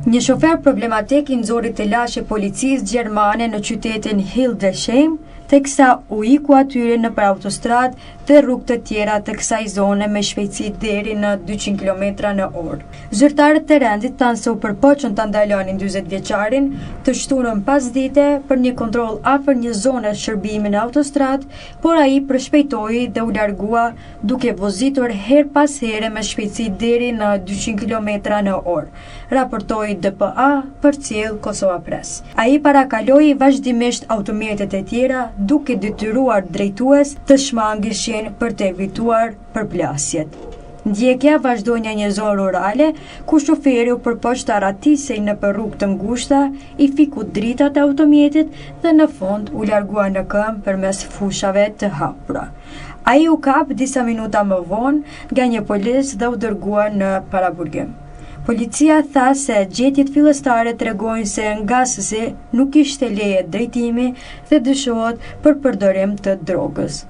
Një shofer problematik i nxori telashe policisë gjermane në qytetin Hildesheim, teksa u iku atyre nëpër autostradë dhe rrugë të tjera të kësaj zone me shpejtësi deri në 200 kilometra në orë. Zyrtarët e rendit thanë se u përpoqën ta ndalonin 40 vjeçarin të shtunën pasdite për një kontroll afër një zone shërbimi në autostradë, por ai përshpejtoi dhe u largua duke vozitur herë pas here me shpejtësi deri në 200 kilometra në orë, raportoi DPA, përcjell Kosova Press. Ai parakaloi vazhdimisht automjetet e tjera duke detyruar drejtues të shmangeshin për të evituar përplasjet. Ndjekja vazhdoi në një zonë rurale, ku shoferi u përpoq të arratisej nëpër rrugë të ngushta, i fiku dritat e automjetit dhe në fund u largua në këmbë përmes fushave të hapura. Ai u kap disa minuta më vonë nga një polic dhe u dërgua në paraburgim. Policia tha se gjetjet fillestare tregojnë se ngasësi nuk kishte leje drejtimi dhe dyshohet për përdorim të drogës.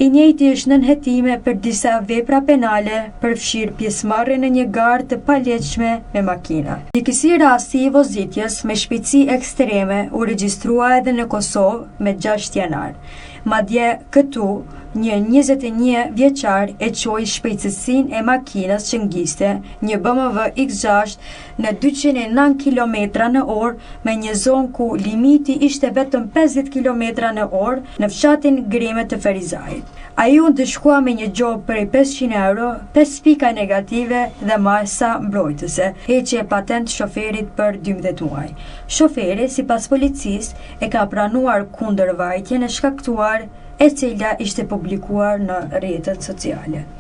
I njëjti është nën hetime për disa vepra penale, përfshirë pjesëmarrjen në një garë të paligjshme me makina. Një kësi rasti i vozitjes me shpejtësi ekstreme u regjistrua edhe në Kosovë me 6 janar. Madje këtu, një 21 vjeçar e çoi shpejtësinë e makinës që ngiste, një BMW X6 në 209 kilometra në orë me një zonë ku limiti ishte vetëm 50 kilometra në orë në fshatin Greme të Ferizajt. Ai u ndëshkua me një gjobë prej 500 euro, 5 pika negative dhe masa mbrojtëse, heqje e patent shoferit për 12 muaj. Shoferi, sipas policisë, e ka pranuar kundërvajtjen e shkaktuar, e cila ishte publikuar në rrjetet sociale.